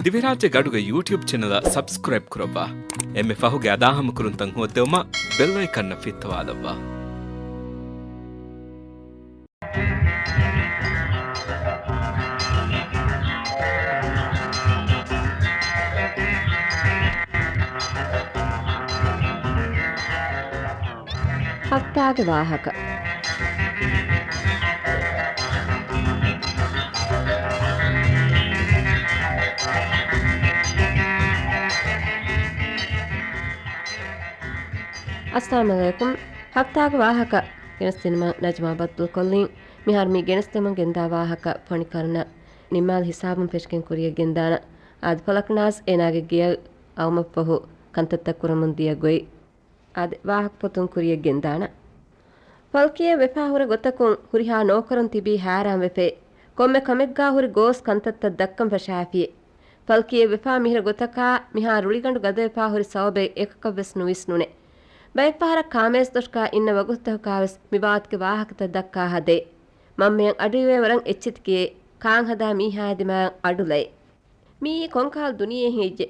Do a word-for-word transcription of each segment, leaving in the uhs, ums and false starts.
ދިވެހިރާއްޖޭގެ އަޑުގެ ޔޫޓިއުބް ޗެނަލަށް ސަބްސްކްރައިބް ކުރައްވާ. އެންމެ ފަހުގެ އަދާހަމަކުރުންތައް ހޯއްދެވުމަށް ބެލް އައިކަންއަށް ފިއްތަވާލައްވާ. ހަފްތާގެ ވާހަކަ. އައްސަލާމު ޢަލައިކުމް. ހަފްތާގެ ވާހަކަ ގެނެސްދިނުމަށް ނަޖްމާ ބައްދަލުކޮށްލީން. މިހާރު މި ގެނެސްދެމުން ގެންދާ ވާހަކަ ފޮނި ކަރުނަ ނިންމާލި ހިސާބުން ފެށިގެން ކުރިޔަށް ގެންދާނަން. އާދެ، ފަލަކްނާޒް އޭނާގެ ގެޔަށް އައުމަށްފަހު ކަންތައްތައް ކުރަމުން ދިޔަ ގޮތް. އާދެ، ވާހަކަ ފޮތުން ކުރިޔަށް ގެންދާނަން. ފަލްކީއަށް ވެފާ ހުރި ގޮތަކުން ހުރިހާ ނޯކަރުން ތިބީ ހައިރާން ވެފައި. ކޮންމެ ކަމެއްގާ ހުރި ގޯސް ކަންތައްތައް ދައްކަން ފަށާފިއޭ. ފަލްކީއަށް ވެފާ މިހިރަ ގޮތަކާ މިހާ ރުޅިގަނޑު ގަދަވެފާ ހުރި ސަބަބެއް އެކަކަށްވެސް ނުވިސްނުނެ. ބައެއްފަހަރަށް ކާމޭޒް ދޮށުގާ އިންނަ ވަގުތުތަކުގާވެސް މި ވާހަކަ ދައްކާ ހަދޭ. މަންމައަށް އަޑުއިވޭ ވަރަށް އެއްޗެތިކޭ، ކާން ހަދާ މީހާއާ ދިމާއަށް އަޑުލައި. މިއީ ކޮންކަހަލަ ދުނިޔެއެއް ހެއްޔެ؟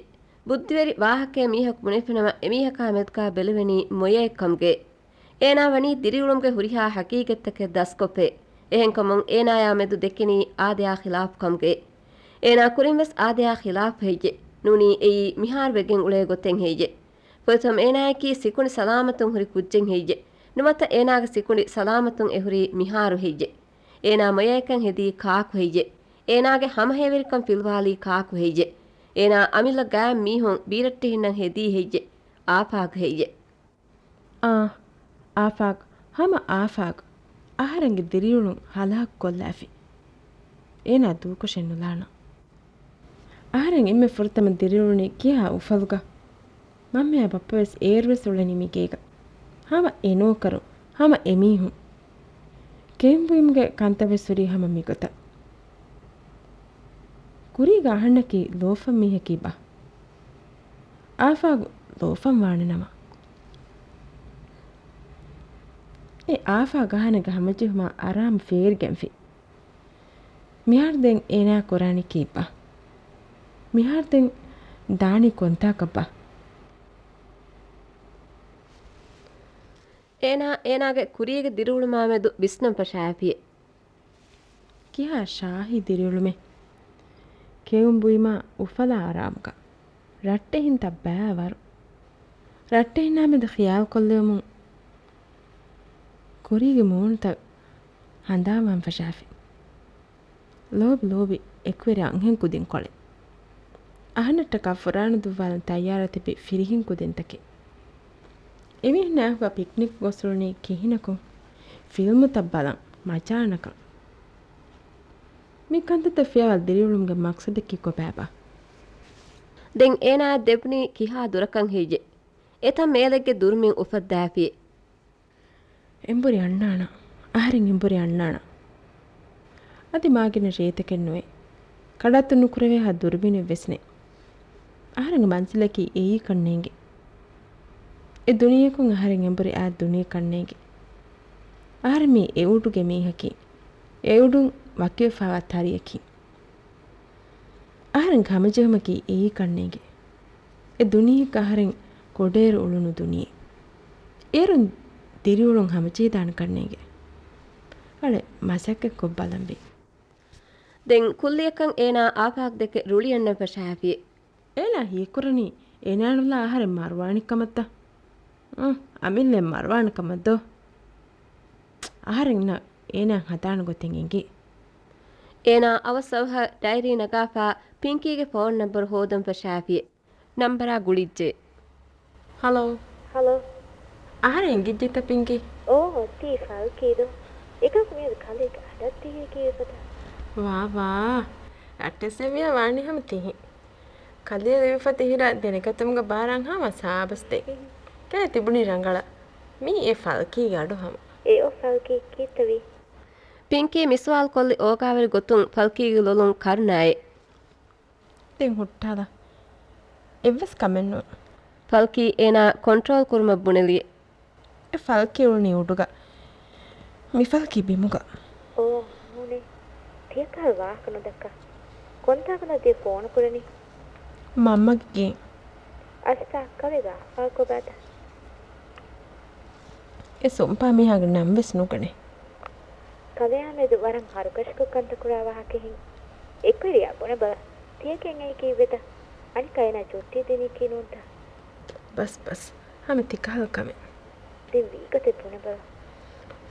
ބުއްދިވެރި ވާހަކައެއް މީހަކު ބުނެފިނަމަ، އެމީހަކާ މެދުގާ ބެލެވެނީ މޮޔައެއް ކަމުގައި. އޭނާ ވަނީ ދިރިއުޅުމުގެ ހުރިހާ ހަގީގަތްތަކެއް ދަސްކޮށްފައި. އެހެންކަމުން އޭނާޔާ މެދު ދެކެނީ އާދަޔާ ޚިލާފު ކަމުގައި. އޭނާ ކުރިންވެސް އާދަޔާ ޚިލާފު ހެއްޔެ؟ ނޫނީ އެއީ މިހާރު ވެގެން އުޅޭ ގޮތެއް ހެއްޔެ؟ ފުރަތަމަ އޭނާޔަކީ ސިކުނޑި ސަލާމަތުން ހުރި ކުއްޖެއް ހެއްޔެ؟ ނުވަތަ އޭނާގެ ސިކުނޑި ސަލާމަތުން އެހުރީ މިހާރު ހެއްޔެ؟ އޭނާ މޮޔައެކަން ހެދީ ކާކު ހެއްޔެ؟ އޭނާގެ ހަމަހޭވެރިކަން ފިލުވާލީ ކާކު ހެއްޔެ؟ އޭނާ އަމިއްލަ ގާތް މީހުން ބީރައްޓެހިންނަށް ހެދީ ހެއްޔެ؟ އާފާގު ހެއްޔެ؟ އާ، އާފާގު، ހަމަ އާފާގު. އަހަރެންގެ ދިރިއުޅުން ހަލާކު ކޮށްލާފި. އޭނާ ދޫކޮށެއް ނުލާނަން. އަހަރެން އެންމެ ފުރަތަމަ ދިރިއުޅުނީ ކިހާ އުފަލުގަ؟ މަންމަޔާ ބައްޕަވެސް އޭރުވެސް އުޅެނީ މިގޭގަ. ހަމަ އެ ނޯކަރު، ހަމަ އެމީހުން. ކެއުންބުއިމުގެ ކަންތައްވެސް ހުރީ ހަމަ މިގޮތަށް. ކުރީގަ އަހަންނަކީ ލޯފަން މީހަކީ ބާ؟ އާފާގު ލޯފަން ވާނެ ނަމަ. އެ އާފާގު އަހަންނަށް ހަމަޖެހުމާ އަރާމު ފޭރިގެންފި. މިހާރު ދެން އޭނާ ކުރާނީ ކީއްބާ؟ މިހާރު ދެން ދާނީ ކޮންތާކަށްބާ؟ އޭނާ އޭނާގެ ކުރީގެ ދިރިއުޅުމާމެދު ވިސްނަން ފަށާފި. ކިހާ ޝާހީ ދިރިއުޅުމެއް. ކެއުން ބުއިމާ އުފަލާ އަރާމުގަ. ރައްޓެހިންތައް ބައިވަރު. ރައްޓެހިންނާމެދު ޚިޔާލުކޮށްލެވުމުން ކުރީގެ މޫނުތައް ހަނދާންވާން ފަށާފި. ލޯބި ލޯބި އެކުވެރި އަންހެން ކުދިންކޮޅެއް. އަހަންނަށްޓަކާ ފުރާނަ ދުއްވާލަން ތައްޔާރަށް ތިބި ފިރިހެން ކުދިންތަކެއް. އެމީހުންނާއެކުގަ ޕިކްނިކް ގޮސްއުޅުނީ ކިހިނަކުން؟ ފިލްމުތައް ބަލަން، މަޖާނަކަން. މި ކަންތައްތައް ފިޔަވާލި ދިރިއުޅުމުގެ މަޤްޞަދަކީ ކޮބާބާ؟ ދެން އޭނާއަށް ދެބުނީ ކިހާ ދުރަކަށް ހެއްޔެ؟ އެތައް މޭލެއްގެ ދުރުމިން އުފައްދާފި. އެނބުރި އަންނާނަން. އަހަރެން އެނބުރި އަންނާނަން. އަދި މާގިނަ ރޭތަކެއް ނުވޭ. ކަޑައްތު ނުކުރެވޭހާ ދުރުބިނެއްވެސް ނެތް. އަހަރެންގެ މަންޒިލަކީ އެއީކަށް ނޭނގެ. އެ ދުނިޔެއަކުން އަހަރެން އެނބުރި އާ ދުނިޔެކަށް ނޭނގެ. އަހަރެން މީ އެ އުޑުގެ މީހަކީ. އެ އުޑުން ވަކިވެފާވާ ތަރިއަކީ. އަހަރެން ހަމަޖެހުމަކީ އެއީކަށް ނޭނގެ. އެ ދުނިޔެއަކީ އަހަރެން ކޮޑައިރު އުޅުނު ދުނިޔެ. އޭރުން ދިރިއުޅުން ހަމަޖެހިދާނެކަށް ނޭނގެ. އަޅެ މަސައްކަތްކޮށް ބަލަންވީ. ދެން ކުއްލިއަކަށް އޭނާ އާފާގް ދެކެ ރުޅިއަންނަން ފަށާފި. އޭނާ ހީކުރަނީ އޭނާއަށް ނުލާ އަހަރެން މަރުވާނެ ކަމަށްތަ؟ އުނ، އަމިއްލައަށް މަރުވާނެ ކަމަށް ދޯ؟ އަހަރެންނަށް އޭނާ ހަދާނެ ގޮތެއް އެނގޭ. އޭނާ އަވަސް އަވަހަށް ޑައިރީ ނަގާފާ ޕިންކީގެ ފޯން ނަންބަރު ހޯދަން ފަށާފި. ނަންބަރާ ގުޅިއްޖެ. ހަލޯ. ހަލޯ. އަހަރެން އެނގިއްޖެތަ ޕިންކީ؟ އޯ، ތީ ފަލްކީ ދޯ؟ އެކަކު މިއަދު ކަލޭގެ އަޑަށް ދިޔައީކީ ވެފަތަ؟ ވާ ވާ. ރައްޓެއްސެއްވިޔާ ވާނީ ހަމަ ތިހިން. ކަލޭ ލިބިފަ ތިހިރާ ދެނެގަތުމުގެ ބާރަށް ހަމަ ސާބަސް ދޭ. ކަލޭ ތިބުނީ ރަނގަޅަށް. މީ އެ ފަލްކީގެ އަޑު ހަމަ. އެއޯ ފަލްކީ ކީއްތަ ވީ؟ ޕިންކީ މިސުވާލު ކޮށްލި އޯގާވެރި ގޮތުން ފަލްކީގެ ލޮލުން ކަރުނައެ. ދެން ހުއްޓާލާ. އެއްވެސް ކަމެއް ނޫން. ފަލްކީ އޭނާ ކޮންޓްރޯލް ކުރުމަށް ބުނެލި. އެ ފަލްކީ އުޅުނީ އުޑުގަ. މި ފަލްކީ ބިމުގަ. އޯ، ނޫނޭ. ތިޔަކަހަލަ ވާހަކަ ނުދައްކާ. ކޮންތާކު ނަދިޔަ ފޯނު ކުރަނީ؟ މަންމަގެ ގެއިން. އަސްތާ ކަލޭގެ އާފާ ކޮބާތަ؟ އެ ސުންޕާ މީހާގެ ނަން ވެސް ނުގަނޭ. ކަލެޔާމެދު ވަރަށް ހަރުކަށިކޮށް ކަންތައް ކުރާ ވާހަކަ ހިން. އެކުވެރިޔާ ބުނެބަލަ. ތިޔަކަން އެއީ ކީއްވެތަ؟ އަނެއްކާ އޭނާ ޗުއްޓީ ދިނީ ކީއްނޫންތަ؟ ބަސް ބަސް. ހަމަ ތިކަހަލަ ކަމެއް. ދެން ވީގޮތެއް ބުނެބަލަ.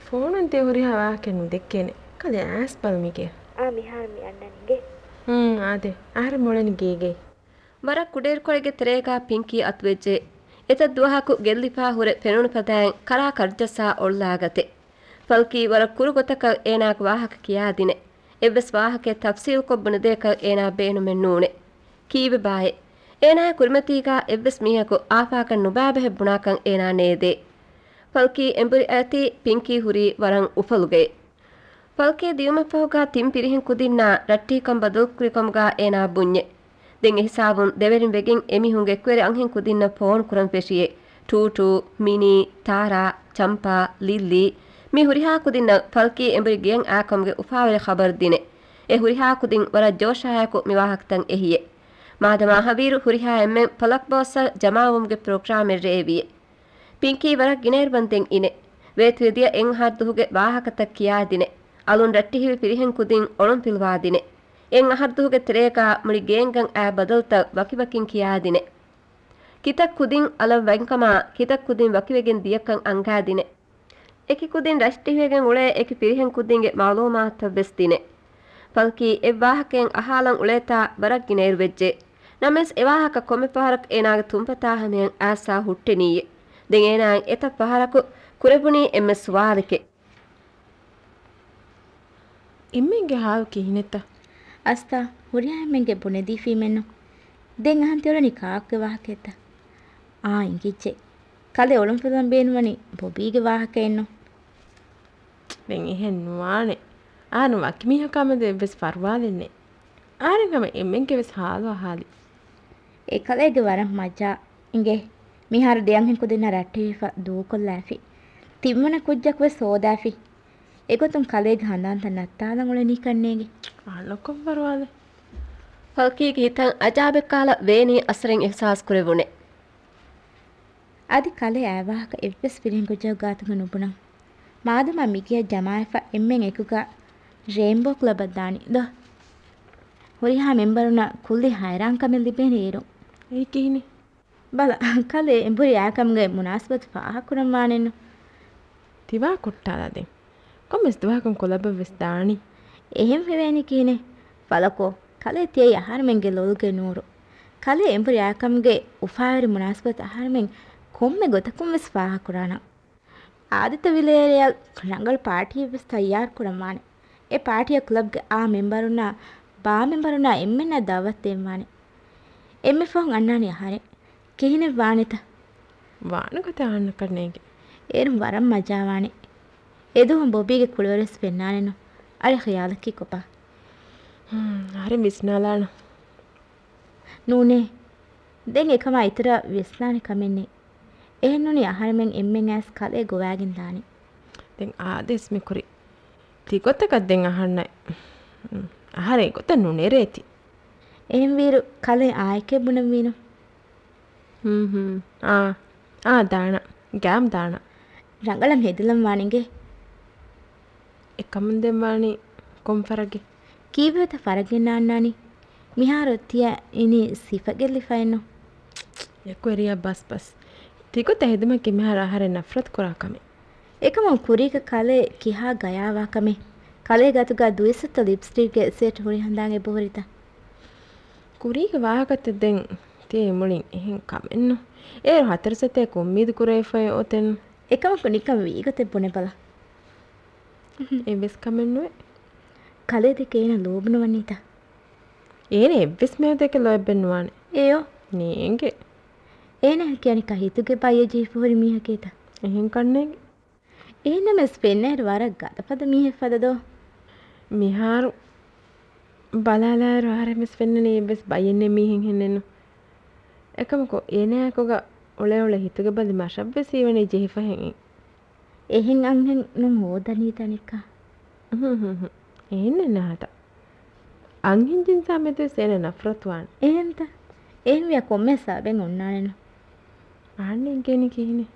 ފޯނުން ތިޔަ ހުރިހާ ވާހަކައެއް ނުދެއްކޭނެ. ކަލޭ އައިސް ބަލަ މިގެ. އާ މިހާރު މި އަންނަނީ އިނގޭ. ހޫން އާދެ. އަހަރެން މޮޅަނީ ގޭގައި. ވަރަށް ކުޑައިރުކޮޅެއްގެ ތެރޭގާ ޕިންކީ އަތުވެއްޖެ. އެތައް ދުވަހަކު ގެއްލިފާ ހުރެ ފެނުނު ފަދައިން ކަރާ ކަރުޖައްސާ އޮޅުލާގަތެ. ފަލްކީ ވަރަށް ކުރު ގޮތަކަށް އޭނާގެ ވާހަކަ ކިޔާދިނެ. އެއްވެސް ވާހަކައެއް ތަފްސީލްކޮށް ބުނެދޭކަށް އޭނާ ބޭނުމެއް ނޫނެ. ކީއްވެބާއޭ؟ އޭނާގެ ކުރިމަތީގާ އެއްވެސް މީހަކު އާފާކަށް ނުބާ ބެހެއް ބުނާކަން އޭނާ ނޭދޭ. ފަލްކީ އެނބުރި އައިތީ ޕިންކީ ހުރީ ވަރަށް އުފަލުގައި. ފަލްކީ ދިޔުމަށްފަހުގާ ތިން ފިރިހެން ކުދިންނާ ރައްޓެހިކަން ބަދަލުކުރިކަމުގާ އޭނާ ބުންޏެ. ދެން އެހިސާބުން ދެވެރިން ވެގެން އެމީހުންގެ އެކުވެރި އަންހެން ކުދިންނަށް ފޯނު ކުރަން ފެށިއޭ. ޓޫޓޫ، މިނީ، ތާރާ، ޗަމްޕާ، ލިއްލީ، މި ހުރިހާ ކުދިންނަށް ފަލްކީ އެނބުރި ގެއަށް އާކަމުގެ އުފާވެރި ޚަބަރު ދިނެ. އެ ހުރިހާ ކުދިން ވަރަށް ޖޯޝާއެކު މި ވާހަކަތައް އެހިއޭ. މާދަމާ ހަވީރު ހުރިހާ އެންމެން ޕަލަކް ބޯއްސަށް ޖަމާވުމުގެ ޕްރޮގްރާމެއް ރޭވިއޭ. ޕިންކީ ވަރަށް ގިނައިރުވަންދެން އިނެ. ވޭތުވެދިޔަ އެއް އަހަރު ދުހުގެ ވާހަކަތައް ކިޔާދިނެ. އަލުން ރައްޓެހިވި ފިރިހެން ކުދިން އޮޅުންފިލުވާދިނެ. އެއް އަހަރު ދުހުގެ ތެރޭގާ މުޅި ގޭންގަން އާ ބަދަލުތައް ވަކިވަކިން ކިޔާދިނެ. ކިތައް ކުދިން އަލަށް ވަންކަމާ، ކިތައް ކުދިން ވަކިވެގެން ދިޔަކަން އަންގާދިނެ. އެކި ކުދިން ރައްޓެހިވެގެން އުޅޭ އެކި ފިރިހެން ކުދިންގެ މައުލޫމާތުތައް ވެސް ދިނެ. ފަލްކީ އެއްވާހަކައެއް އަހާލަން އުޅޭތާ ވަރަށް ގިނައިރު ވެއްޖެ. ނަމަވެސް އެވާހަކަ ކޮންމެ ފަހަރަކު އޭނާގެ ތުންފަތާ ހަމަޔަށް އައިސްސާ ހުއްޓެނީއޭ. ދެން އޭނާއަށް އެތައް ފަހަރަކު ކުރެވުނީ އެންމެ ސުވާލެކޭ. އެންމެންގެ ހާލު ކިހިނެއްތަ؟ އަސްތާ، ހުރިހާ އެންމެންގެ ބުނެދީފީމެއްނު. ދެން އަހަން ތިއުޅެނީ ކާކުގެ ވާހަކައެއްތަ؟ އާ، އިނގިއްޖެ. ކަލޭ އޮޅުންފިލުވަން ބޭނުންވަނީ ބޮބީގެ ވާހަކައެއްނު. ދެން އެހެން ނުވާނެ. އާން ވަކި މީހަކާމެދު އެއްވެސް ފަރުވާލެއް ނެތް. އަހަރެން ހަމަ އެންމެންގެ ވެސް ހާލު އަހާލި. އެކަލޭގެ ވަރަށް މަޖާ. އިނގޭ. މިހާރު ދެ އަންހެން ކުދިންނަށް ރައްޓެހިފަ ދޫކޮށްލާފި. ތިންވަނަ ކުއްޖަކު ވެސް ހޯދާފި. އެގޮތުން ކަލޭގެ ހަނދާންތައް ނައްތާލަން އުޅެނީ ކަންނޭނގެ. އާން ކޮން ފަރުވާލެއް؟ ފަލްކީގެ ހިތަށް އަޖާބެއްކާލަ ވޭނީ އަސަރެއް އިހްސާސް ކުރެވުނެ. އަދި ކަލޭ އާ ވާހަކަ އެއްވެސް ފިރިހެން ކުއްޖަކު ގާތުގަ ނުބުނަން. މާދަމާ މިގެއަށް ޖަމާވެފަ އެންމެން އެކުގަ ރޭންބޯ ކްލަބަށް ދާނީ ދޯ. ހުރިހާ މެމްބަރުންނަށް ކުއްލި ހައިރާންކަމެއް ލިބޭނެ އޭރު. އެއީ ކިހިނެއް؟ ބަލަ، ކަލޭ އެނބުރި އާކަމުގެ މުނާސަބަތު ފާހަގަކުރަން ވާނެއްނު. ތިވާ ކުއްޓާލާ ދެން. ކޮންމެސް ދުވަހަކުން ކުލަބަށް ވެސް ދާނީ. އެހެން ވެވޭނީ ކިހިނެއް؟ ފަލަކޯ، ކަލޭ ތިޔައީ އަހަރެމެންގެ ލޮލުގެ ނޫރު. ކަލޭ އެނބުރި އާކަމުގެ އުފާވެރި މުނާސަބަތު އަހަރެމެން ކޮންމެ ގޮތަކުން ވެސް ފާހަގަކުރާނަން. އާދިތަ ވިލޭރެއަށް ރަނގަޅު ޕާޓީއެއް ވެސް ތައްޔާރު ކުރަން ވާނެ. އެ ޕާޓީއަށް ކްލަބްގެ އާ މެމްބަރުންނާ، ބާ މެމްބަރުންނާ އެންމެންނާ ދައުވަތު ދޭން ވާނެ. އެންމެ ފަހުން އަންނާނީ އަހަރެން. ކިހިނެއް ވާނެތަ؟ ވާނެ ގޮތެއް އަހަންނަކަށް ނޭނގެ. އޭރުން ވަރަށް މަޖާވާނެ. އެދުވަހު ބޮބީގެ ކުޅިވަރު ވެސް ފެންނާނެއްނު. އަޅެ ޚިޔާލަކީ ކޮބާ؟ ހުން، އަހަރެން ވިސްނާލާނަން. ނޫނޭ. ދެން އެކަމާ އިތުރަށް ވިސްނާނެ ކަމެއް ނެތް. އެހެންނޫނީ އަހަރެމެން އެންމެން އައިސް ކަލޭ ގޮވާގެން ދާނީ. ދެން އާދޭސް މި ކުރީ. ތިގޮތަކަށް ދެން އަހަންނަށް. އަހަރެން އެގޮތަށް ނުނެރޭތީ. އެހެންވީއިރު ކަލޭ އާއެކޭ ބުނަންވީނު. ހުން ހުން. އާ. އާ ދާނަ. ގާމް ދާނަ. ރަނގަޅަށް ހެދިލަން ވާނެ އިނގޭ. އެކަމުން ދެން ވާނީ ކޮން ފަރަގެއް؟ ކީއްވެތަ ފަރަގެއް ނާންނާނީ؟ މިހާރު ތިޔަ އިނީ ސިފަ ގެއްލިފައެއްނު. އެކުވެރިޔާ ބަސް ބަސް. ތިގޮތަށް ހެދުމަކީ މިހާރު އަހަރެން ނަފްރަތު ކުރާ ކަމެއް. އެކަމުން ކުރީގަ ކަލޭ ކިހާ ގަޔާވާ ކަމެއް. ކަލޭ ގަތުގަ ދުއިސައްތަ ލިޕްސްޓިކްގެ ސެޓް ހުރި ހަނދާން އެބަހުރިތަ؟ ކުރީގެ ވާހަކަތައް ދެން ތިޔައީ މުޅިން އެހެން ކަމެއްނު. އޭރު ހަތަރު ސަތޭކަ އުއްމީދު ކުރެވިފައި އޮތެއްނު. އެކަމަކު ނިކަން ވީގޮތެއް ބުނެބަލަ. އެއްވެސް ކަމެއްނުވޭ. ކަލޭ ދެކެ އޭނަ ލޯބިނުވަނީތަ؟ އޭނަ އެއްވެސް މީހަކު ދެކެ ލޯތްބެއް ނުވާނެ. އެޔޯ. ނޭނގެ. އޭނަ ކިޔަނިކާ ހިތުގެ ބައްޔެއް ޖެހިފަ ހުރި މީހަކޭތަ؟ އެހެން ކަންނޭނގެ. އެހެންނަމަވެސް ފެންނައިރު ވަރަށް ގަދަފަދަ މީހެއް ފަދަ ދޯ؟ މިހާރު ބަލާލާއިރު އަހަރެންވެސް ފެންނަނީ އެއްވެސް ބައްޔެއްނެތް މީހެއްހެންނެއްނު. އެކަމަކު އޭނައާއެކުގަ އުޅެ އުޅެ ހިތުގެ ބަލި މަށަށްވެސް ހީވަނީ ޖެހިފަހެން. އެހެން އަންހެން ނޫން ހޯދަނީ ތަނެއްކާ. ހުން ހުން ހުން. އެހެންނެއް ނާހަތަ. އަންހެން ޖިންސާ މެދުވެސް އޭނަ ނަފްރަތުވާނެ. އެހެންތަ؟ އެހެންވިޔާ ކޮންމެ ސަބަބެއް އޮންނާނެނު. އަހަންނަށް އެނގޭނީ ކިހިނެއް؟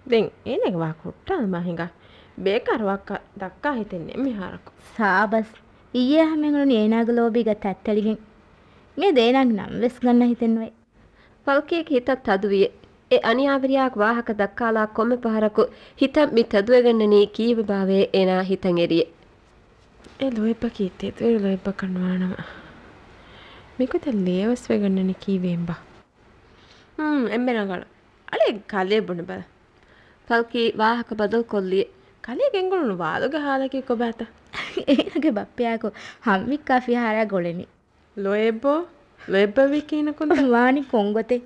ދެން އޭނަގެ ވާހަކަ ހުއްޓާލަމާ ހިނގާ. ބޭކާރު ވާހަކަ ދައްކާ ހިތެއް ނެތް މިހާރަކު. ސާބަސް. އިއްޔެ ހަމަ އެނގުނީ އޭނާގެ ލޯބީގަ ތައްތެޅިގެން. މިއަދު އޭނާގެ ނަން ވެސް ގަންނަ ހިތެއް ނުވޭ. ފަލްކީގެ ހިތަށް ތަދުވިއެ. އެ އަނިޔާވެރިޔާގެ ވާހަކަ ދައްކާލާ ކޮންމެ ފަހަރަކު ހިތަށް މި ތެދުވެގަންނަނީ ކީއްވެބާވޭ އޭނާ ހިތަށް އެރިއެ. އެ ލޯތްބަކީ ތެދުވެރި ލޯތްބަކަށް ނުވާނަމަ، މިގޮތަށް ލޭވަސްވެގަންނަނީ ކީއްވެ އެނބާ؟ ހުން، އެންމެ ރަނގަޅު. އަޅެ ކަލޭ ބުނެބަލަ. ފަލްކީ ވާހަކަ ބަދަލު ކޮށްލިއެ. ކަލޭގެ އެނގުނު ވާލުގެ ހާލަކީ ކޮބާތަ؟ އޭނާގެ ބައްޕަޔާކު ހަމްވިއްކާ ފިހާރައަށް އުޅެނީ. ލޯތްބޯ؟ ލޯތްބާވީ ކިހިނަކުންތަ؟ ވާނީ ކޮންގޮތެއް؟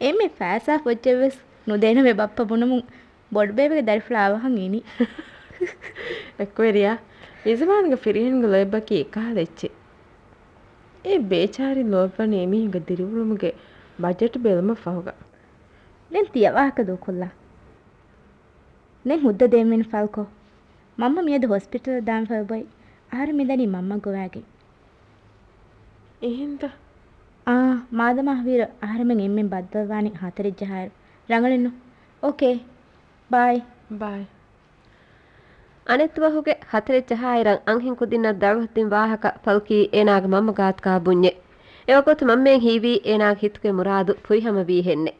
އެންމެ ފައިސާ ފޮއްޗެއްވެސް ނުދޭނަމޭ ބައްޕަ ބުނުމުން ބޮޑުބޭބެގެ ދަރިފުޅާ އަވަހަށް އިނީ. އެކުވެރިޔާ، މިޒަމާނުގެ ފިރިހެންގެ ލޯތްބަކީ އެކަހަލަ އެއްޗެއް. އެ ބޭޗާރި ލޯތްބަނީ އެމީހުންގެ ދިރިއުޅުމުގެ ބަޖެޓް ބެލުމަށް ފަހުގަ. ދެން ތިޔަ ވާހަކަ ދޫކޮށްލާ. ދެން ހުއްދަ ދޭން މިން ފަލްކޯ. މަންމަ މިއަދު ހޮސްޕިޓަލަށް ދާން ފަލްބޮއި. އަހަރެން މިދަނީ މަންމަ ގޮވާގެން. އެހެންތަ؟ އާ، މާދަމާ ހުވީރު އަހަރެމެން އެންމެން ބައްދަލުވާނީ ހަތަރެއް ޖަހާއިރު. ރަނގަޅެއްނު. އޯކޭ. ބާއި. ބާއި. އަނެއްދުވަހުގެ ހަތަރެއް ޖަހާއިރަށް އަންހެން ކުދިންނަށް ދަޢުވަތުދިން ވާހަކަ ފަލްކީ އޭނާގެ މަންމަ ގާތުގަ ބުންޏެ. އެވަގުތު މަންމައަށް ހީވީ އޭނާގެ ހިތުގެ މުރާދު ފުރިހަމަވީހެންނެއް.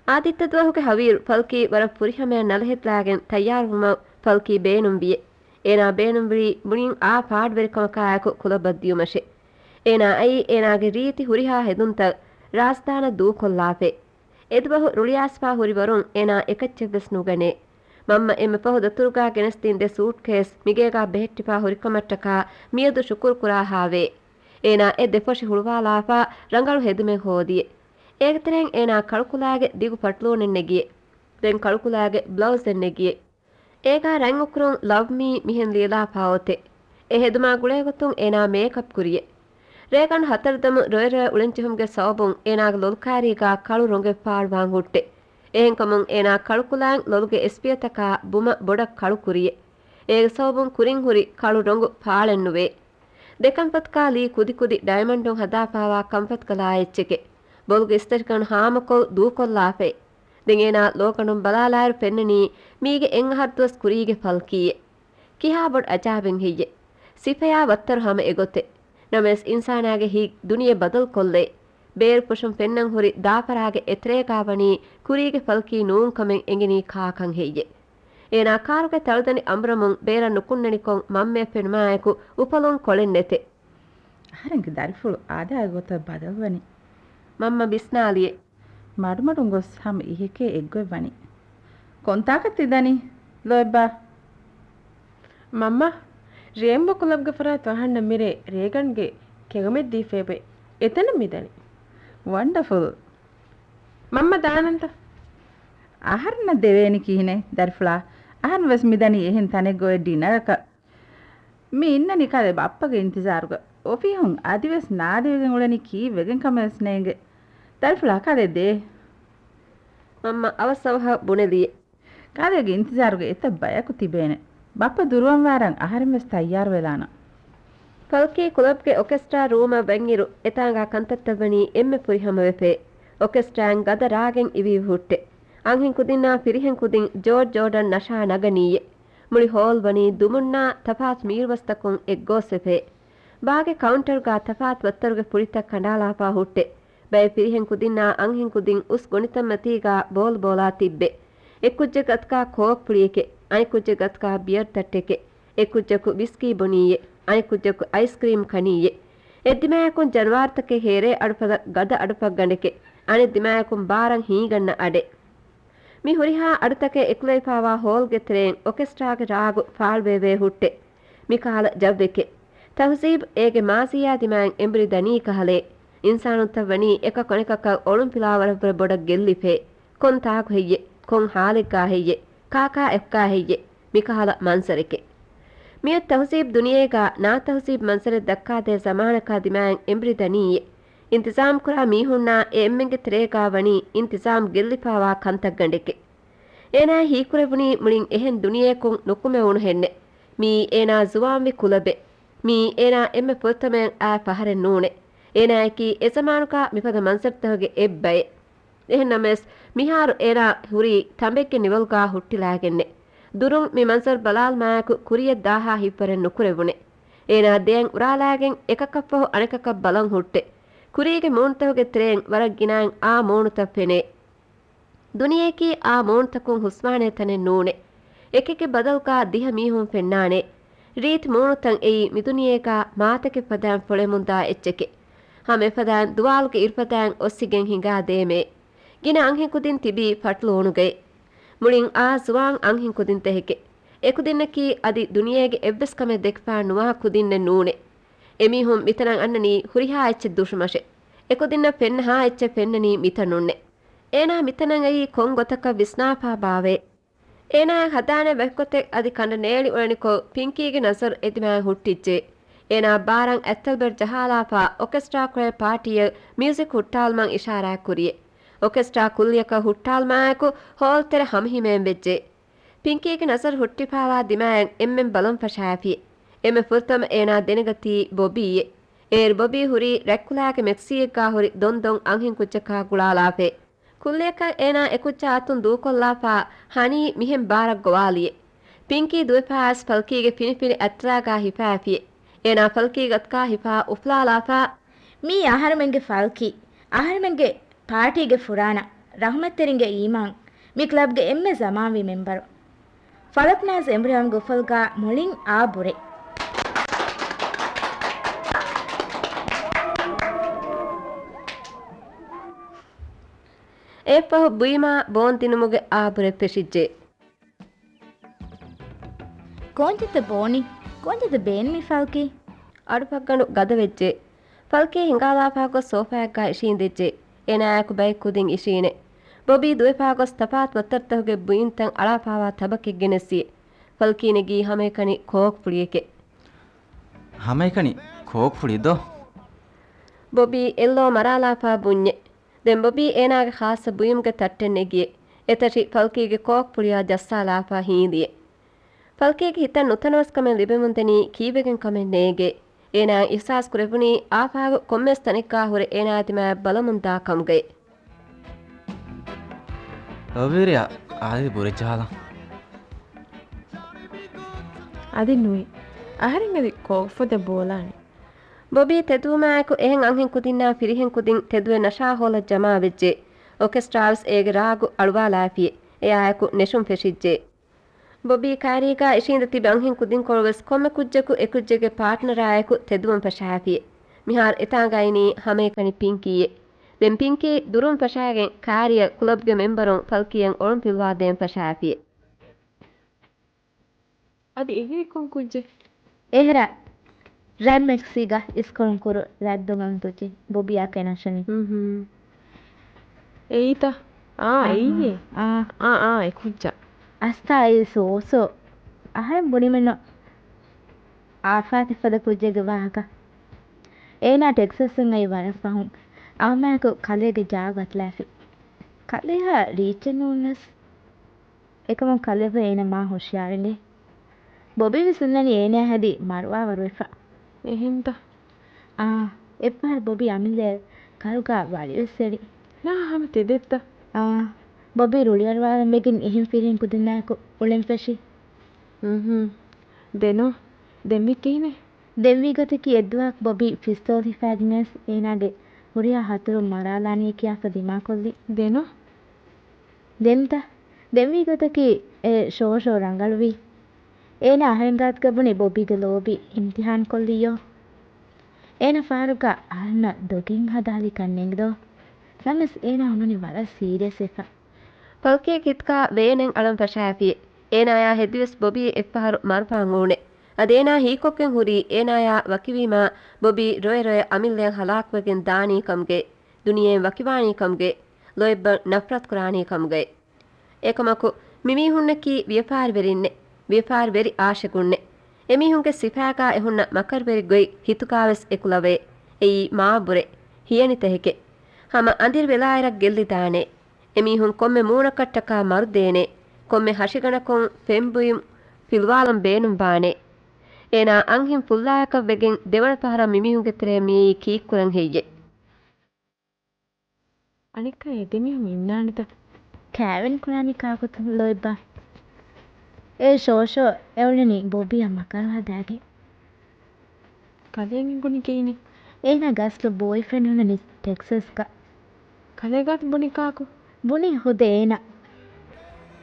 އާދިއްތަ ދުވަހުގެ ހަވީރު ފަލްކީ ވަރަށް ފުރިހަމަޔަށް ނަލަހެދިލާގެން ތައްޔާރުވުމަށް ފަލްކީ ބޭނުންވިއެ. އޭނާ ބޭނުންވީ މުޅިން އާ ފާޑުވެރިކަމަކާއެކު ކުލަބަށް ދިޔުމަށެ. އޭނާ އައީ އޭނާގެ ރީތި ހުރިހާ ހެދުންތައް ރާސްދާނަށް ދޫކޮށްލާފައި. އެދުވަހު ރުޅިއައިސްފާ ހުރި ވަރުން އޭނާ އެކައްޗެއްވެސް ނުގަނޭ. މަންމަ އެންމެ ފަހު ދަތުރުގާ ގެނެސްދިން ދެ ސޫޓްކޭސް މިގޭގާ ބެހެއްޓިފާ ހުރިކަމަށްޓަކާ މިއަދު ޝުކުރު ކުރާހާވޭ. އޭނާ އެ ދެފޮށި ހުޅުވާލާފާ ރަނގަޅު ހެދުމެއް ހޯދިއެ. އޭގެ ތެރެއިން އޭނާ ކަޅުކުލާގެ ދިގު ޕަޓްލޫނެއް ނެގިއެ. ދެން ކަޅުކުލާގެ ބްލައުޒެއް ނެގިއެ. އޭގާ ރަތް އުކުރުން ލަވް މީ މިހެން ލިޔެލާފާ އޮތެ. އެ ހެދުމާ ގުޅޭގޮތުން އޭނާ މޭކަޕް ކުރިއެ. ރޭގަނޑު ހަތަރު ދަމު ރޮއެ ރޮއެ އުޅެންޖެހުމުގެ ސަބަބުން އޭނާގެ ލޮލުކާރީގާ ކަޅު ރޮނގެއް ފާޅުވާން ހުއްޓެ. އެހެންކަމުން އޭނާ ކަޅުކުލާއިން ލޮލުގެ އެސްޕިއަތަކާ ބުމަށް ބޮޑަށް ކަޅު ކުރިއެ. އޭގެ ސަބަބުން ކުރިން ހުރި ކަޅު ރޮނގު ފާޅެއްނުވޭ. ދެކަންފަތަކާ ލީ ކުދިކުދި ޑައިމަންޑުން ހަދާފާވާ ކަންފަތުގަ ލާ އެއްޗެކެ. ބޮލުގެ އިސްތަށިގަނޑު ހާމަކޮށް ދޫކޮށްލާފައި. ދެން އޭނާ ލޯގަނޑުން ބަލާލާއިރު ފެންނަނީ މީގެ އެއް އަހަރު ދުވަސް ކުރީގެ ފަލްކީއެއް. ކިހާ ބޮޑު އަޖާބެއް ހެއްޔެ؟ ސިފަޔާ ވައްތަރު ހަމަ އެގޮތެއް. ނަމަވެސް އިންސާނާގެ ހިތް ދުނިޔެ ބަދަލުކޮށްލައި. ބޭރު ފުށުން ފެންނަން ހުރި ދާފަރާގެ އެތެރޭގާ ވަނީ ކުރީގެ ފަލްކީ ނޫން ކަމެއް އެނގެނީ ކާކަން ހެއްޔެ؟ އޭނާ ކާރުގެ ތަޅުދަނޑި އަނބުރަމުން ބޭރަށް ނުކުންނަނިކޮށް މަންމައަށް ފެނުމާއެކު އުފަލުން ކޮޅެއް ނެތެ. އަހަރެންގެ ދަރިފުޅު އާދައިގެ ގޮތަށް ބަދަލުވަނީ. މަންމަ ވިސްނާލިއެ. މަޑުމަޑުން ގޮސް ހަމަ އިހެކޭ އެއްގޮތް ވަނީ. ކޮންތާކަށް ތި ދަނީ ލޯތްބާ؟ މަންމަ، ރޭންބޯ ކްލަބްގެ ފަރާތުން އަހަންނަށް މިރޭ ރޭގަންގެ ކެގަމެއް ދީފައިބެ. އެތަނަށް މިދަނީ. ވަންޑަފުލް. މަންމަ ދާނަންތަ؟ އަހަރެންނަށް ދެވޭނީ ކިހިނެއް ދަރިފުޅާ؟ އަހަން ވެސް މިދަނީ އެހެން ތަނެއްގަ އޮތް ޑިނަރަކަށް. މި އިންނަނީ ކަލޭ ބައްޕަގެ އިންތިޒާރުގަ. އޮފީހުން އަދިވެސް ނާދެވިގެން އުޅެނީ ކީއްވެގެން ކަމެއް ވެސް ނޭނގެ. ދަރިފުޅާ ކަލޭ ދޭ. މަންމަ އަވަސް އަވަހަށް ބުނެލިއެ. ކަލޭގެ އިންތިޒާރުގަ އެތައް ބަޔަކު ތިބޭނެ. ބައްޕަ ދުރުވަންވާރަން އަހަރެން ވެސް ތައްޔާރުވެލާނަން. ފަލްކީ ކުލަބްގެ އޮކެސްޓްރާ ރޫމަށް ވަންއިރު އެތާނގާ ކަންތައްތައް ވަނީ އެންމެ ފުރިހަމަވެފައި. އޮކެސްޓްރާއިން ގަދަ ރާގެއް އިވިއިވި ހުއްޓެ. އަންހެން ކުދިންނާ ފިރިހެން ކުދިން ޖޯޑް ޖޯޑަން ނަޝާ ނަގަނީއެ. މުޅި ހޯލް ވަނީ ދުމުންނާ ތަފާތު މީރުބަސްތަކުން އެއްގޯސްވެފައި. ބާގެ ކައުންޓަރުގާ ތަފާތު ވައްތަރުގެ ފުޅިތައް ކަނޑާލާފާ ހުއްޓެ. ބައެއް ފިރިހެން ކުދިންނާ އަންހެން ކުދިން އުސް ގޮނޑިތައްމަތީގާ ބޯލް ބޯލާ ތިއްބެ. އެއްކުއްޖެއް ގަތުގާ ކޯކް ފުޅިއެކެ، އަނެއްކުއްޖެއް ގަތުގާ ބިޔަރް ތައްޓެކެ، އެއްކުއްޖަކު ވިސްކީ ބޮނީއެ، އަނެއްކުއްޖަކު އައިސްކްރީމް ކަނީއެ. އެއްދިމާޔަކުން ޖަނަވާރުތަކެއް ހޭރޭ އަޑުފަލަށް ގަދަ އަޑުފަށްގަނޑެކެ، އަނެއްދިމާޔަކުން ބާރަށް ހީގަންނަ އަޑެއް. މި ހުރިހާ އަޑުތަކެއް އެކުލެވިފާވާ ހޯލްގެ ތެރެއިން އޮކެސްޓްރާގެ ރާގު ފާޅުވެވޭ ހުއްޓެ. މިކަހަލަ ޖައްވެކެ. ތަހުޒީބް އޭގެ މާޒީއާ ދިމާއިން އެނބުރި ދަނީ ކަހަލޭ. އިންސާނުންތައް ވަނީ އެކަކު އަނެކަކަށް އޮޅުން ފިލާވަރަށްވުރެ ބޮޑަށް ގެއްލިފޭ. ކޮން ތާކު ހެއްޔެ؟ ކޮން ހާލެއްގާ ހެއްޔެ؟ ކާކާ އެއްކާ ހެއްޔެ؟ މިކަހަލަ މަންޒަރެކެ. މިއޮތް ތަހުޒީބް ދުނިޔޭގާ ނާތަހުޒީބް މަންޒަރެއް ދައްކާދޭ ޒަމާނަކާ ދިމާއިން އެނބުރި ދަނީއެ. އިންތިޒާމްކުރާ މީހުންނާ އެ އެންމެންގެ ތެރޭގާ ވަނީ އިންތިޒާމް ގެއްލިފާވާ ކަންތައްގަނޑެކެ. އޭނާ ހީކުރެވުނީ މުޅިން އެހެން ދުނިޔެއަކުން ނުކުމެވުނުހެންނެ. މިއީ އޭނާ ޒުވާންވި ކުލަބެއް. މިއީ އޭނާ އެންމެ ފުރަތަމައަށް އާ ފަހަރެއް ނޫނެ. އޭނާއަކީ އެޒަމާނުގާ މިފަދަ މަންޒަރުތަކުގެ އެއްބައެއް. އެހެންނަމަވެސް، މިހާރު އޭނާ ހުރީ ތަނބެއްގެ ނިވަލުގާ ހުއްޓިލާގެންނެ. ދުރުން މި މަންޒަރު ބަލާލުމާއެކު ކުރިޔަށް ދާހާ ހިތްވަރެއް ނުކުރެވުނެ. އޭނާ ދެއަތް އުރާލާގެން އެކަކަށްފަހު އަނެކަކަށް ބަލަން ހުއްޓެ. ކުރީގެ މޫނުތަކުގެ ތެރެއިން ވަރަށް ގިނައިން އާ މޫނުތައް ފެނޭ. ދުނިޔެއަކީ އާ މޫނުތަކުން ހުސްވާނޭ ތަނެއް ނޫނޭ. އެކެކެ ބަދަލުގާ ދިހަ މީހުން ފެންނާނޭ. ރީތި މޫނުތައް އެއީ މިދުނިޔޭގާ މާތަކެއް ފަދައިން ފޮޅެމުންދާ އެއްޗެކޭ. ހަމަ އެފަދައިން ދުވާލުގެ އިރުފަދައިން އޮއްސިގެން ހިނގާ ދޭމޭ. ގިނަ އަންހެން ކުދިން ތިބީ ފަޓުލޫނުގައި. މުޅިން އާ ޒުވާން އަންހެން ކުދިންތަކެކޭ. އެކުދިންނަކީ އަދި ދުނިޔޭގެ އެއްވެސް ކަމެއް ދެކިފާ ނުވާ ކުދިންނެއް ނޫނޭ. އެމީހުން މިތަނަށް އަންނަނީ ހުރިހާ އެއްޗެއް ދުށުމަށެ. އެކުދިންނަށް ފެންނަހާ އެއްޗެއް ފެންނަނީ މިތަނުންނެ. އޭނާ މިތަނަށް އައީ ކޮން ގޮތަކަށް ވިސްނާފާ ބާވޭ؟ އޭނާއަށް ހަދާނެ ވަކިގޮތެއް އަދި ކަނޑަ ނޭޅި އުޅެނިކޮށް، ޕިންކީގެ ނަޒަރު އެދިމާއަށް ހުއްޓިއްޖެ. އޭނާ ބާރަށް އަތްތަލްބެރު ޖަހާލާފާ، އޮކެސްޓްރާ ކުޅޭ ޕާޓީއަށް މިއުޒިކް ހުއްޓާލުމަށް އިޝާރާތް ކުރިއެ. އޮކެސްޓްރާ ކުއްލިއަކަށް ހުއްޓާލުމާއެކު، ހޯލް ތެރެ ހަމަހިމޭން ވެއްޖެ. ޕިންކީގެ ނަޒަރު ހުއްޓިފާވާ ދިމާއަށް އެންމެން ބަލަން ފަށާފި. އެންމެ ފުރަތަމަ އޭނާ ދެނެގަތީ ބޮބީއޭ. އޭރު ބޮބީ ހުރީ ރެކްކުލާގެ މެކްސީއެއްގާ ހުރި ދޮންދޮން އަންހެން ކުއްޖަކާ ގުޅާލާފައި. ކުއްލިއަކަށް އޭނާ އެކުއްޖާ އަތުން ދޫކޮށްލާފާ ހަނީ މިހެން ބާރަށް ގޮވާލިއެ. ޕިންކީ ދުވެފާވެސް ފަލްކީގެ ފިނިފިނި އަތްތަލާގާ ހިފާފިއެ. އޭނާ ފަލްކީގެ އަތުގާ ހިފާ އުފުލާލާފާ، މީ އަހަރުމެންގެ ފަލްކީ. އަހަރުމެންގެ ޕާޓީގެ ފުރާނަ، ރަހުމަތްތެރިންގެ އީމާން، މި ކްލަބްގެ އެންމެ ޒަމާންވީ މެމްބަރު. ފަލަކްނާޒް އެމްބްރިއަމްގެ އުފަލުގާ މުޅިން އާ ބުރޭ. އެއަށްފަހު ބުއިމާ ބޯން ދިނުމުގެ އާ ބުރެއް ފެށިއްޖެ. ކޯންތައްތަ ބޯނީ؟ ކޯންތައްތަ ބޭނުމީ ފަލްކީ؟ އަޑުފައްގަނޑު ގަދަވެއްޖެ. ފަލްކީ ހިނގާލާފާ ގޮސް ސޯފާއެއްގާ އިށީނދެއްޖެ. އޭނާއާއެކު ބައެއް ކުދިން އިށީނެ. ބޮބީ ދުވެފާ ގޮސް ތަފާތު މަތަރުތަކުގެ ބުއިންތައް އަޅާފާވާ ތަބަކެއް ގެނެއްސިއެ. ފަލްކީ ނެގީ ހަމައެކަނި ކޯކު ފުޅިއެކެ. ހަމައެކަނި ކޯކު ފުޅި ދޯ؟ ބޮބީ އެއްލޯ މަރާލާފާ ބުންޏެ. ދެން ބޮބީ އޭނާގެ ޚާއްޞަ ބުއިމުގެ ތައްޓެއް ނެގިއެ. އެތަށި ފަލްކީގެ ކޯކު ފުޅިއާ ޖައްސާލާފާ ހީނދިއެ. ފަލްކީގެ ހިތަށް ނުތަނަވަސްކަމެއް ލިބެމުންދަނީ ކީއްވެގެން ކަމެއް ނޭނގޭ. އޭނާ އިޙްސާސް ކުރެއްވުނީ އާފާގު ކޮންމެސް ތަނެއްގާ ހުރެ އޭނާ ދިމާއަށް ބަލަމުންދާ ކަމުގައި. އަވިރިއަށް އާދެ ބުރެއްޖާލަން. އަދި ނުވި. އަހަރެން އަދި ކޯކު ފޮދެއް ބޯލާނެ. ބޮބީ ތެދުވުމާއެކު އެހެން އަންހެން ކުދިންނާ ފިރިހެން ކުދިން ތެދުވެ ނަޝާ ހޯލަށް ޖަމާވެއްޖެ. އޮކެސްޓްރާވެސް އޭގެ ރާގު އަޅުވާލާފިއެ. އެއާއެކު ނެށުން ފެށިއްޖެ. ބޮބީ ކާރީގާ އިށީނދެ ތިބި އަންހެން ކުދިންކޮޅުވެސް ކޮންމެ ކުއްޖަކު އެކުއްޖެއްގެ ޕާޓްނަރާއެކު ތެދުވަން ފަށާފިއެ. މިހާރު އެތާނގައިނީ ހަމައެކަނި ޕިންކީއެ. ދެން ޕިންކީ ދުރުން ފަށާގެން ކާރީއަށް ކުލަބްގެ މެމްބަރުން ފަލްކީއަށް އޮޅުން ފިލުވާދޭން ފަށާފިއެ. އަދި އެހެރީ ކޮން ކުއްޖެއް؟ އެހެރަ ރަން މެކްސީގަ އިސްކޮޅުން ކުރު ރަތްދުން އަންތުޖެ ބޮބިޔާ ކެނަށަނި. ހުން. އެއީތަ؟ އާ، އާ، އެއީ. އާ. އާ، އާ، އެ ކުއްޖާ. އަސްތާ އެ ސޯސޯ. އަހަރެން ބުނިމެއްނު އާފާތި ފަދަ ކުއްޖެއްގެ ވާހަކަ. އޭނާ ޓެކްސަސްއިން އައި ވަރަށް ފަހުން އަޅުމާއެކު ކަލޭގެ ޖާގަ ބަދަލާފި. ކަލޭހާ ރީއްޗެއް ނޫންވެސް. އެކަމުން ކަލޭފަ އޭނަ މާ ހުޝިޔާރު އިނގޭ. ބޮބީ ވެސް އިންނަނީ އޭނަ ހެދި މަރުވާވަރު ވެފަ. އެހެންތަ؟ އާ، އެއްފަހަރު ބޮބީ އަމިއްލައަށް ކަލުގާ ވަޅިވެސް އެޅި. ނާ، ހަމަ ތެދެއްތަ؟ އާ، ބޮބީ ރުޅިއަރުވާލަން ވެގެން އެހެން ފިރިހެން ކުދިންނާއެކު އުޅެން ފެށި. ހުން. ދެނޯ؟ ދެންވީ ކިހިނެއް؟ ދެންވީ ގޮތަކީ އެއްދުވަހަކު ބޮބީ ފިސްތޯލް ހިފާގެންވެސް އޭނާގެ ހުރިހާ ހަތުރު މަރާލާނީ ކިޔާފަ ދިމާކޮށްލި. ދެނޯ؟ ދެންތަ؟ ދެންވީ ގޮތަކީ އެ ޝޯޝޯ ރަނގަޅުވީ. އޭނާ އަހަރެން ގާތުގަ ބުނި ބޮބީގެ ލޯބި އިމްތިހާން ކޮށްލިއްޔޯ. އޭނަ ފަހަރުގަ އަހަންނަށް ދޮގެއް ހަދާލިކަން ނެނގިދޯ. ނަމަވެސް އޭނާ ހުންނަނީ ވަރަށް ސީރިއަސް ވެފަ. ފަލްކީގެ ހިތުގަ ވޭނެއް އަޅަން ފަށާފި. އޭނާޔާ ހެދިވެސް ބޮބީ އެއްފަހަރު މަރުފާން އުޅުނެ. އަދި އޭނާ ހީކޮށްގެން ހުރީ އޭނާޔާ ވަކިވީމާ ބޮބީ ރޮއެ ރޮއެ އަމިއްލަޔަށް ހަލާކުވެގެން ދާނީ ކަމުގައި، ދުނިޔެއިން ވަކިވާނީ ކަމުގައި، ލޯތްބަށް ނަފްރަތު ކުރާނީ ކަމުގައި. އެކަމަކު، މިމީހުންނަކީ ވިޔަފާރިވެރިންނެއް، ވިޔަފާރިވެރި އާޝިގުންނެއް. އެމީހުންގެ ސިފައިގާ އެހުންނަ މަކަރުވެރި ގޮތް ހިތުގާވެސް އެކުލަވޭ. އެއީ މާބުރެއް، ހިޔަނިތަކެކޭ. ހަމަ އަނދިރި ވެލާއިރަށް ގެއްލިދާނޭ. އެމީހުން ކޮންމެ މޫނަކަށްޓަކާ މަރުދޭނޭ. ކޮންމެ ހަށިގަނޑަކުން ފެންބުއިމު ފިލުވާލަން ބޭނުންވާނޭ. އޭނާ އަންހެން ފުއްލާޔަކަށް ވެގެން ދެވަނަ ފަހަރަށް މިމީހުންގެ ތެރެއަށް މިއީ ކީއްކުރަން ހެއްޔޭ؟ އަނެއްކާ އެ ދެމީހުން އިންނާނެތަ؟ ކާވެން ކުރާނީ ކާކުތަ ލޯތްބާ؟ އޭ ޝޯޝޯ އެ އުޅެނީ ބޮބީއަށް މަކަރު ހަދާގެން. ކަލޭގެ ބުނި ކިހިނެއް؟ އޭނާގެ އަސްލު ބޯއިފްރެންޑް ހުންނަނީ ޓެކްސަސްގަ. ކަލޭގާތަ ބުނި ކާކު؟ ބުނީ ހުދަ އޭނަ.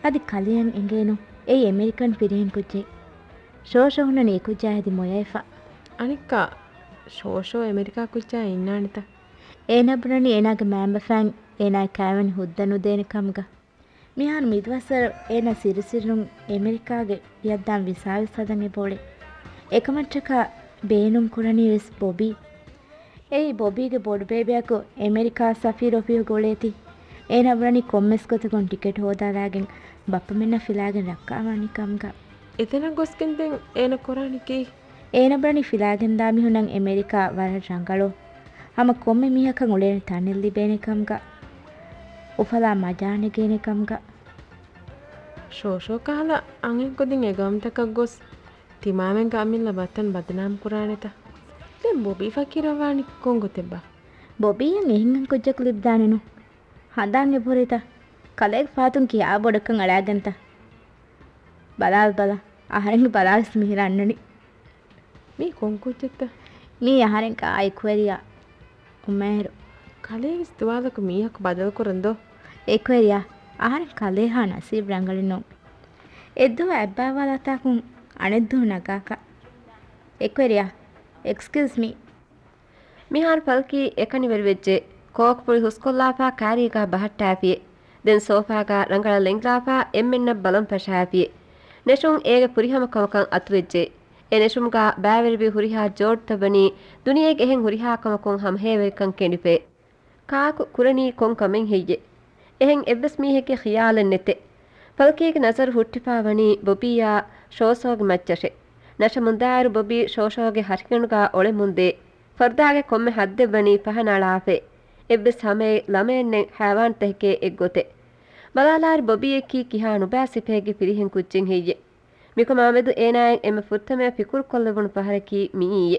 އަދި ކަލެޔަށް އެނގޭނު އެއީ އެމެރިކަން ފިރިހެން ކުއްޖެއް. ޝޯޝޯ ހުންނަނީ އެ ކުއްޖާ ހެދި މޮޔައެފަ. އަނެއްކާ ޝޯޝޯ އެމެރިކާ ކުއްޖާ އިންނާނެތަ؟ އޭނާ ބުނަނީ އޭނާގެ މައިންބަފައިން އޭނާ ކާވެން ހުއްދަ ނުދޭނެ ކަމުގަ. މިހާރު މިދުވަސްވަރު އޭނާ ސިރުސިއްރުން އެމެރިކާގެ ވިޔަށްދާން ވިސާވެސް ހަދަން އެބައުޅޭ. އެކަމަށްޓަކާ ބޭނުން ކުރަނީވެސް ބޮބީ. އެއީ ބޮބީގެ ބޮޑުބޭބެއަކު އެމެރިކާ ސަފީރު އޮފީހުގަ އުޅޭތީ. އޭނާ ބުނަނީ ކޮންމެސް ގޮތަކުން ޓިކެޓް ހޯދާލާގެން ބައްޕަމެންނަށް ފިލާގެން ރައްކާވާނީ ކަމުގަ. އެތަނަށް ގޮސްގެން ދެން އޭނަ ކުރާނީ ކީ؟ އޭނަ ބުނަނީ ފިލާގެންދާ މީހުންނަށް އެމެރިކާ ވަރަށް ރަނގަޅު. ހަމަ ކޮންމެ މީހަކަށް އުޅޭނެ ތަނެއް ލިބޭނެ ކަމުގަ. އުފަލާ މަޖާ ނެގޭނެ ކަމުގަ. ޝޯޝޯ ކަހަލަ އަންހެން ކުދިން އެ ގައުމުތަކަށް ގޮސް ތިމާމެންގެ އަމިއްލަ ވަތަން ބަދުނާމް ކުރާނެތަ؟ ދެން ބޮބީ ފަޤީރަށްވާނީ ކޮން ގޮތެއްބާ؟ ބޮބީއަށް އެހެން ކުއްޖަކު ލިބިދާނެނު. ހަނދާން އެބަހުރިތަ؟ ކަލޭގެ ފާތުން ކިހާ ބޮޑަކަށް އަޅާގެންތަ؟ ބަލާލަބަލަ. އަހަރެންގެ ބަލާވެސް މިހިރަ އަންނަނީ. މީ ކޮން ކުއްޖެއްތަ؟ މީ އަހަރެން ކާ އެކުވެރިޔާ އުމޭރު. ކަލޭގެވެސް ދުވާލަކު މީހަކު ބަދަލުކުރަން ދޯ؟ އެކުވެރިޔާ، އަހަރެން ކަލޭހާ ނަސީބު ރަނގަޅެއް ނޫން. އެއްދުވަހު އަތްބައިވާލާތާކުން އަނެއްދުވަހު ނަގާކަށް. އެކުވެރިޔާ، އެކްސްކިއުޒް މީ. މިހާރު ފަލްކީ އެކަނިވެރިވެއްޖެ. ކޯކުފުޅި ހުސްކޮށްލާފާ ކާރީގާ ބަހައްޓާފިއެ. ދެން ސޯފާގާ ރަނގަޅަށް ލެނގިލާފާ އެންމެންނަށް ބަލަން ފަށާފިއެ. ނެށުން އޭގެ ފުރިހަމަ ކަމަކަށް އަތުވެއްޖެ. އެ ނެށުމުގާ ބައިވެރިވި ހުރިހާ ޖޯޑުތައް ވަނީ ދުނިޔޭގެ އެހެން ހުރިހާ ކަމަކުން ހަމަހޭވެރިކަން ކެނޑިފައެ. ކާކު ކުރަނީ ކޮން ކަމެއް ހެއްޔެ؟ އެހެން އެއްވެސް މީހެއްގެ ޚިޔާލެއް ނެތެ. ފަލްކީގެ ނަޒަރު ހުއްޓިފާ ވަނީ ބޮބީއާ ޝޯޝޯގެ މައްޗަށެ. ނަށަ މުނދާއިރު ބޮބީ ޝޯޝޯގެ ހަށިގަނޑުގާ އޮޅެމުންދޭ. ފަރުދާގެ ކޮންމެ ހައްދެއް ވަނީ ފަހަނަ އަޅާފައެ. އެއްވެސް ހަމައެއް ޅަމައެއްނެތް ހައިވާންތަކެކޭ އެއްގޮތެއް. ބަލާލާއިރު ބޮބީއަކީ ކިހާ ނުބައި ސިފައެއްގެ ފިރިހެން ކުއްޖެއް ހެއްޔެ؟ މިކަމާމެދު އޭނާއަށް އެންމެ ފުރަތަމަ ފިކުރުކޮށްލެވުނު ފަހަރަކީ މިއީއޭ.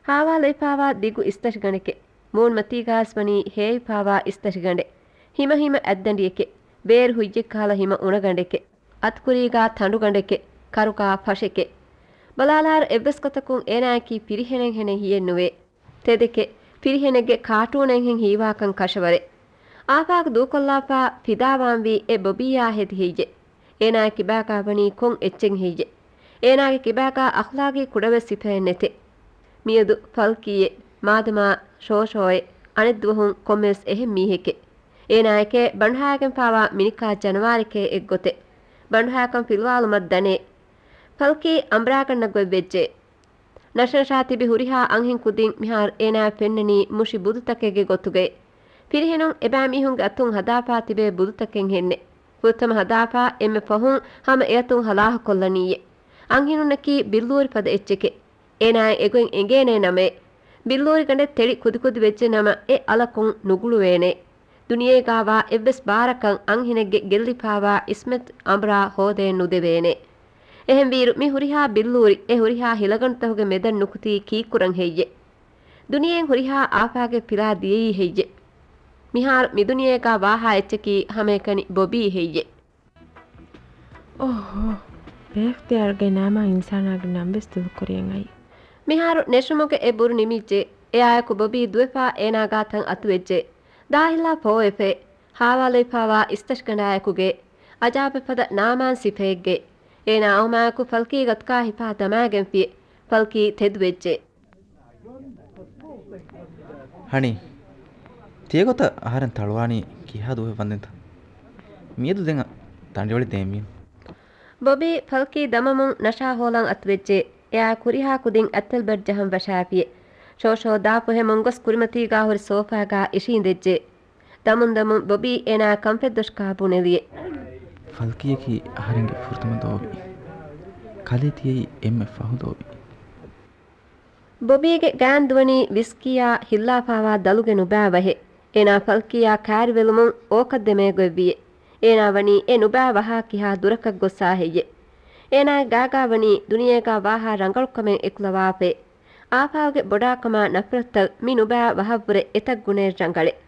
ހާވާލައިފާވާ ދިގު އިސްތަށިގަނޑެކޭ. މޫނުމަތީގާވެސް ވަނީ ހޭވިފާވާ އިސްތަށިގަނޑެއް. ހިމަހިމަ އަތްދަނޑިއެކޭ. ބޭރު ހުއްޔެއްކަހަލަ ހިމަ އުނަގަނޑެކޭ. އަތުކުރީގާ ތަނޑުގަނޑެކޭ. ކަރުގާ ފަށެކޭ. ބަލާލާއިރު އެއްވެސް ގޮތަކުން އޭނާއަކީ ފިރިހެނެއްހެނެއް ހިއެއްނުވޭ. ތެދެކޭ. ފިރިހެނެއްގެ ކާޓޫނެއްހެން ހީވާކަން ކަށަވަރޭ. އާފާގު ދޫކޮށްލާފާ ފިދާވާންވީ އެ ބޮބީއާ ހެދި ހެއްޔެ؟ އޭނާ ކިބާގާ ވަނީ ކޮން އެއްޗެއް ހެއްޔެ؟ އޭނާގެ ކިބާގާ އަޚްލާގީ ކުޑަވެސް ސިފައެއް ނެތެ. މިއަދު ފަލްކީއެއް، މާދަމާ ޝޯޝޯއެއް، އަނެއްދުވަހުން ކޮންމެވެސް އެހެން މީހެކޭ. އޭނާއެކޭ ބަނޑުހައިގެންފާވާ މިނިކާ ޖަނަވާރެކޭ އެއްގޮތެއް. ބަނޑުހައިކަން ފިލުވާލުމަށް ދަނޭ. ފަލްކީ އަނބުރާގަންނަ ގޮތްވެއްޖެ. ނަށަނަށާ ތިބި ހުރިހާ އަންހެން ކުދިން މިހާރު އޭނާއަށް ފެންނަނީ މުށި ބުދުތަކެއްގެ ގޮތުގައި. ފިރިހެނުން އެބައިމީހުންގެ އަތުން ހަދާފާ ތިބޭ ބުދުތަކެއްހެންނެއް. ފުރަތަމަ ހަދާފާ އެންމެ ފަހުން ހަމަ އެއަތުން ހަލާހުކޮށްލަނީއޭ. އަންހެނުންނަކީ ބިއްލޫރި ފަދަ އެއްޗެކޭ. އޭނާއަށް އެގޮތް އެނގޭނޭ ނަމައޭ. ބިއްލޫރިގަނޑެއް ތެޅި ކުދިކުދި ވެއްޖެ ނަމަ އެ އަލަކުން ނުގުޅުވޭނޭ. ދުނިޔޭގާވާ އެއްވެސް ބާރަކަށް އަންހެނެއްގެ ގެއްލިފާވާ އިސްމެތް އަނބުރާ ހޯދައެއް ނުދެވޭނޭ. އެހެންވީއިރު މި ހުރިހާ ބިއްލޫރި އެ ހުރިހާ ހިލަގަނޑުތަކުގެ މެދަށް ނުކުތީ ކީއްކުރަން ހެއްޔެ؟ ދުނިޔެއިން ހުރިހާ އާފާގެ ފިލާ ދިޔައީ ހެއްޔެ؟ މިހާރު މިދުނިޔޭގާ ވާހާ އެއްޗަކީ ހަމައެކަނި ބޮބީ ހެއްޔެ؟ އޮހޯ، ބޭއިޚްތިޔާރުގައި ނާމާ އިންސާނާގެ ނަންވެސް ދުލުކުރިއަށް އައީ. މިހާރު ނެށުމުގެ އެ ބުރު ނިމިއްޖެ. އެއާއެކު ބޮބީ ދުވެފާ އޭނާގާތަށް އަތުވެއްޖެ. ދާހިލާ ފޯވެފައެ. ހާވާލައިފާވާ އިސްތަށިގަނޑާއެކުގެ އަޖާބެއް ފަދަ ނާމާން ސިފައެއްގެ. އޭނާ އައުމާއެކު ފަލްކީގެ އަތުގާ ހިފާ ދަމާގެންފިއެ. ފަލްކީ ތެދުވެއްޖެ. ހަނީ، ތިޔަގޮތަށް އަހަރެން ތަޅުވާނީ ކިހާ ދުވަހެއް ވަންދެންތަ؟ މިއަދު ދެން ތަނޑިވަޅި ދޭންވީނު. ބޮބީ ފަލްކީ ދަމަމުން ނަށާ ހޯލަން އަތުވެއްޖެ. އެއާ ކުރިހާ ކުދިން އަތްތަލްބަޑް ޖަހަން ވަށާފިއެ. ޝޯޝޯ ދާފުހެމުން ގޮސް ކުރިމަތީގާ ހުރި ސޯފާގާ އިށީނދެއްޖެ. ދަމުން ދަމުން ބޮބީ އޭނާ ކަންފަތްދޮށިކާ ބުނެލިއެ. ފަލްކީއަކީ އަހަރެންގެ ފުރަތަމަ ދޯބި. ކަލޭ ތިޔައީ އެންމެ ފަހު ދޯބި. ބޮބީގެ ގާންދުވަނީ ވިސްކީއާ ހިއްލާފާވާ ދަލުގެ ނުބާ ވަހެއް. އޭނާ ފަލްކީއާ ކާރިވެލުމުން އޯކަށްދެމޭ ގޮތްވިއެ. އޭނާ ވަނީ އެ ނުބާ ވަހާ ކިހާ ދުރަކަށް ގޮއްސާ ހެއްޔެ؟ އޭނާގެ ގާގާ ވަނީ ދުނިޔޭގާ ވާހާ ރަނގަޅުކަމެއް އެކުލަވާފައެ. އާފާގެ ބޮޑާކަމާ ނަފްރަތުތައް މި ނުބާ ވަހަށްވުރެ އެތައް ގުނައެއް ރަނގަޅެއް.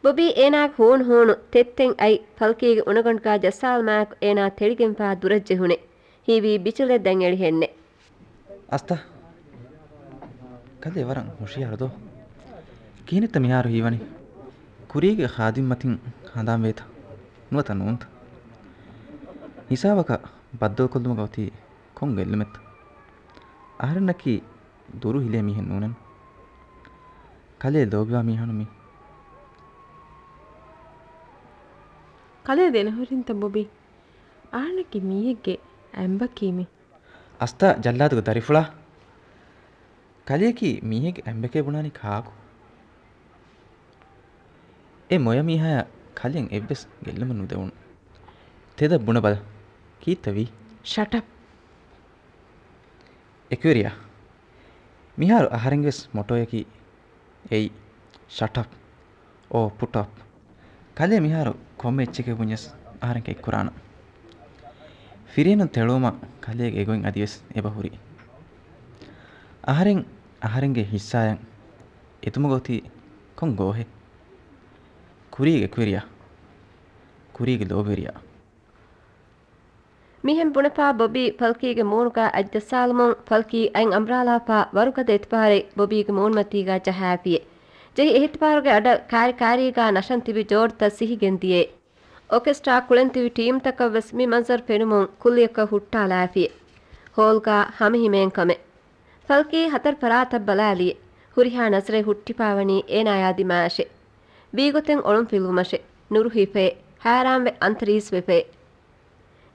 ބޮބީ އޭނާގެ ހޫނު ހޫނު ތެއްތެން އައި، ފަލްކީގެ އުނަގަނޑުގާ ޖައްސާލުމާއެކު އޭނާ ތެޅިގެންފާ ދުރަށް ޖެހުނެ. ހީވީ ބިޗުލެއް ދަން އެޅިހެންނެއް. އަސްތަ، ކަލޭ ވަރަށް ހުޝިޔާރު ދޯ؟ ކިހިނެއްތަ މިހާރު ހީވަނީ؟ ކުރީގެ ޚާދިމް މަތިން ހަނދާން ވޭތަ؟ ނުވަތަ ނޫންތަ؟ ހިސާބަކަށް ބައްދަލުކޮށްލުމުގަ އޮތީ ކޮން ގެއްލުމެއްތަ؟ އަހަރެންނަކީ ދުރު ހިލޭ މީހެއް ނޫނެއްނު. ކަލޭ ލޯބިވާ މީހާނު މީ. ކަލޭ ދެނަހުރިންތަ ބޮބީ؟ އަހަރެންނަކީ މީހެއްގެ އަނބަކީ މީ. އަސްތަ ޖައްލާދުގެ ދަރިފުޅާ؟ ކަލެއަކީ މީހެއްގެ އަނބެކޭ ބުނާނީ ކާކު؟ އެ މޮޔަ މީހާޔަށް ކަލެއަށް އެއްވެސް ގެއްލުމެއް ނުދެވުނު. ތެދަށް ބުނަބަލަ. ކީއްތަ ވީ؟ ޝަޓް އަޕް. އެކުވެރިޔާ. މިހާރު އަހަރެންގެ ވެސް މޮޓޯއަކީ އެއީ، ޝަޓް އަޕް އޯ ޕުޓް އަޕް. ކަލޭ މިހާރު ކޮންމެ އެއްޗެކޭ ބުންޏަސް އަހަރެން ކެތްކުރާނަން. ފިރިހެނުން ތެޅުވުމަށް ކަލޭގެ އެގޮތް އަދިވެސް އެބަ ހުރި. އަހަރެން އަހަރެންގެ ހިއްސާއަށް އެދުމުގަ އޮތީ ކޮން ގޯހެއް؟ ކުރީގެ އެކުވެރިޔާ. ކުރީގެ ލޯބިވެރިޔާ. މިހެން ބުނެފާ ބޮބީ ފަލްކީގެ މޫނުގަ އަތް ޖައްސާލުމުން ފަލްކީ އަތް އަނބުރާލާފާ ވަރުގަދަ އެތިބާރެއް ބޮބީގެ މޫނުމަތީގަ ޖަހާފިއެ. ޖެހި އެހިތިބާރުގެ އަޑަށް ކާރި ކާރީގަ ނަށަން ތިބި ޖޯޑުތައް ސިހިގެން ދިޔައެ. އޯކެސްޓްރާ ކުޅެން ތިބި ޓީމްތަކަށް ވެސް މި މަންޒަރު ފެނުމުން ކުއްލިއަކަށް ހުއްޓާލާފިއެ. ހޯލްގަ ހަމަހިމޭން ކަމެއް. ފަލްކީ ހަތަރު ފަރާތަށް ބަލާލިއެ. ހުރިހާ ނަޒަރެއް ހުއްޓިފާވަނީ އޭނާޔާ ދިމާއަށެ. ވީގޮތެއް އޮޅުންފިލުވުމަށެ. ނުރުހިފައެ. ހައިރާންވެ އަންތަރީސްވެފައެ.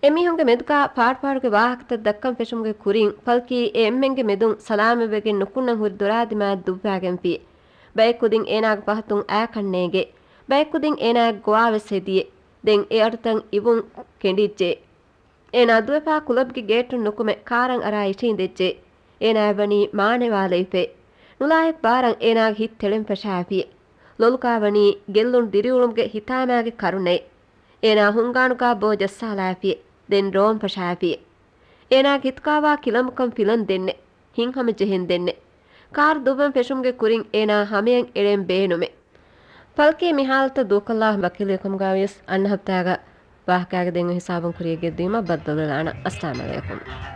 އެމީހުންގެ މެދުގާ ފާޑުފާޑުގެ ވާހަކަތައް ދައްކަން ފެށުމުގެ ކުރިން ފަލްކީ އެ އެންމެންގެ މެދުން ސަލާމަތްވެގެން ނުކުންނަން ހުރި ދޮރާ ދިމާއަށް ދުއްވާގެންފިއެ. ބައެއް ކުދިން އޭނާގެ ފަހަތުން އާކަށް ނޭނގެ. ބައެއް ކުދިން އޭނާގެ ގޮވާވެސް ހެދިއެ. ދެން އެ އަޑުތައް އިވުން ކެނޑިއްޖެ. އޭނާ ދުވެފާ ކުލަބްގެ ގޭޓުން ނުކުމެ ކާރަށް އަރާ އިށީނދެއްޖެ. އޭނާއަށް ވަނީ މާނައެއް ވާލެވިފައެ. ނުލާހިކު ބާރަށް އޭނާގެ ހިތް ތެޅެން ފަށާފިއެ. ލޮލުގާ ވަނީ ގެއްލުން ދިރިއުޅުމުގެ ހިތާމާގެ ކަރުނައެއް. އޭނާ ހުންގާނުގާ ބޯ ޖައްސާލާފިއެ. ދެން ރޯން ފަށާފިއެ. އޭނާގެ ހިތުގާވާ ކިލަނބުކަން ފިލަން ދެންނެ. ހިތްހަމަޖެހެން ދެންނެ. ކާރު ދުއްވަން ފެށުމުގެ ކުރިން އޭނާ ހަމަޔަށް އެޅެން ބޭނުމެ. ފަލްކީ މި ހާލަތަށް ދޫކޮށްލާ ވަކީލު އެކަމުގާވިޔަސް އަންނަ ހަފްތާގަ ވާހަކާގެ ދެން ހިސާބުން ކުރިޔަށް ގެއްލުވީމަ ބައްދަލުވެލާނަން. އައްސަލާމް އަލައިކުމް.